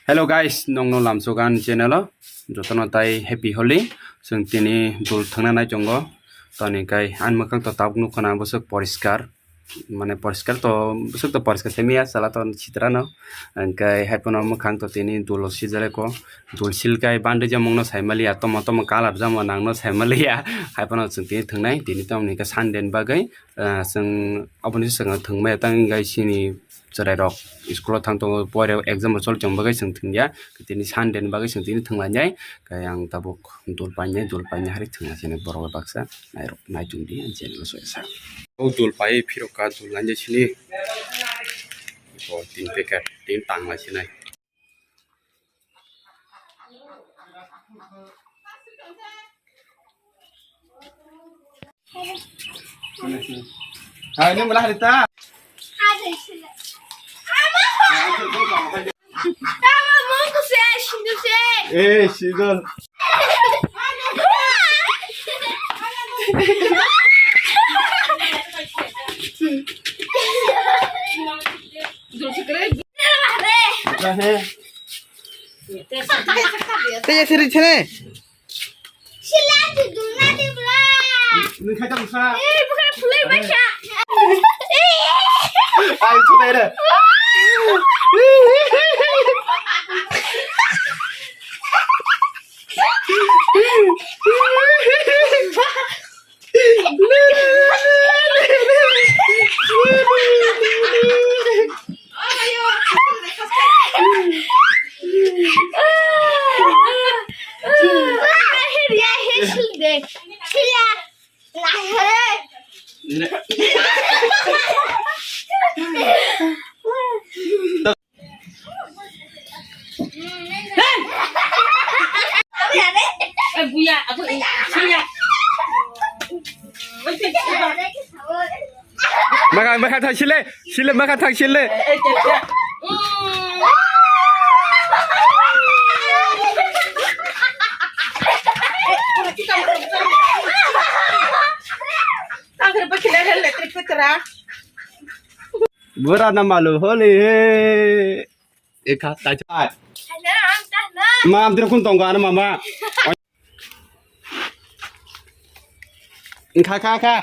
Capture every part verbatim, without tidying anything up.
Hello guys, nongno lamsogan channel o jotono tai happy Holi. Chwng tini dul thangna nai tongo. Toni kai ani mwkhang to tabuk nukha na bwswk poriskar. Mane poriskar to, bwswk to poriskar se miya, sala to sitra no. Hwnkhe hai phano mwkhang to tini dul o sijare ko. Dul sil kai bandai jamung no sai maliya, tomo tomo colour jamo nang no sai maliya. Hai phano chwng tini thwngnai, tini tamo ni khe Sunday ni bagwi, ah, chwng aboni swkang thwngmaya tang gai sini chwrairok school o thang tongo, poirok exam rok choli tongma bagwi chwng thwngya, tini Sunday ni bagwi chwng tini thwnglainai, khe ang tabuk dul painai, dul painai hari thwngna sini borok bai baksa nairok naichomdi ang channel o soyasa. O dul pai phirok ka dul lainai sini, o tin packet tin tang lai sinai. Hai, ini malah harita. Eh, sidol. Tei seri sini. Sila tu duna di bla. Nung kata musa. Eh, bukan pulai baca. Ayo, coba ya. Makan, makan thang sile, sile makan thang sile. Bura na malu holi he. Ekha tai. Ma amtira kun tongo ano mama. Kha kha kha.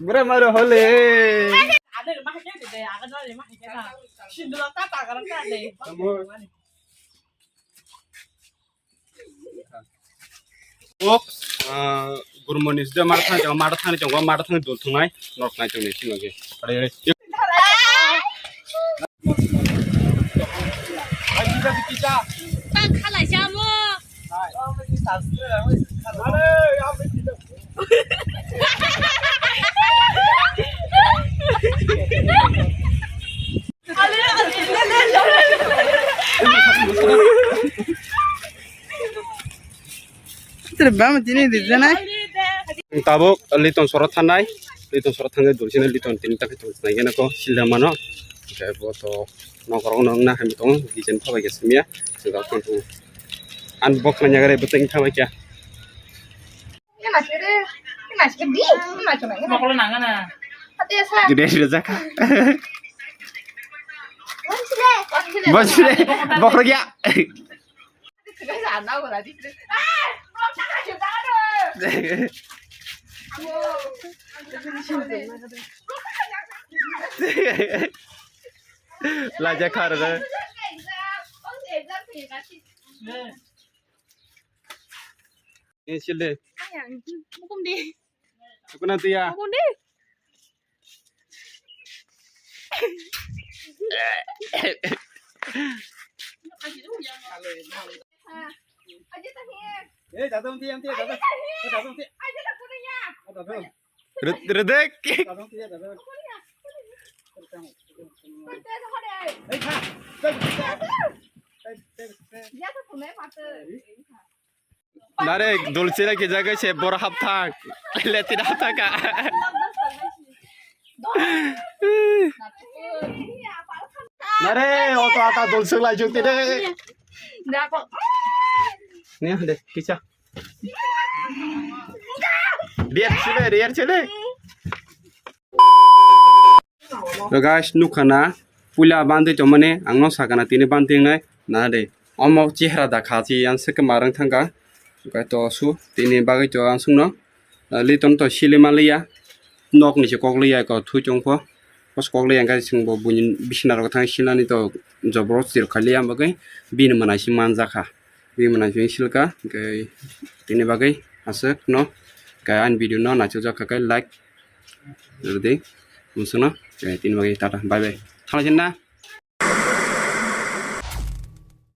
Bura maru holi. Tamo. O, ah, gurmoni sida mata thani chongo, mata thani chongo, mata thani dol thungnai, nok nai chongnai sino ge. Are, are. Tang khalai chamo. Tabuk Liton soro thanai, Liton soro thanai dulsina Liton tini tak tong nai gana ko silda mano. Bo to nokorok no na ham tong design phabai ga simya. Sega tong tong. An bok na nyagare boteng thabai kya. Gede sudah jaka. Bos deh, bok lagi ya. Laja khar da. Ini sile. Ayang, hukum deh. Hukum nanti ya. Hukum deh. Eh, jadam ti, yang ti, jadam. Jadam ti. Jadam. Red-, redek. Jadam ti, jadam. Eh, kha. Direct dulchira ki jaga se bor hapthak. Letin hapthak ka. Nare, o to ata dol sung lai jung tide. Dako. Ni de, kicha. React chile, react chile. To guys, nukha na, puila bantwi tongmani, ang no sakha na tini bantwi wngnai, na de. Omo chehra da kha chi, yang se kwma rang thangkha. Oke, to su, tini bagwi to ang sungno, ah, liton to sili ma liya, nok ni se kok liya, ko thui chong pho. Bos kok liya, ang khe sung bo buini bisna rok thang silani to joboro chir kha liya, bagwi bini mwnai si man jakha. Bini mwnai si silka, oke, tini bagwi aswk no, oke, ang video no naisuk jak kha khe like rwdi, mungsungno, oke, tini bagwi tata, bye bye. Thanglai na.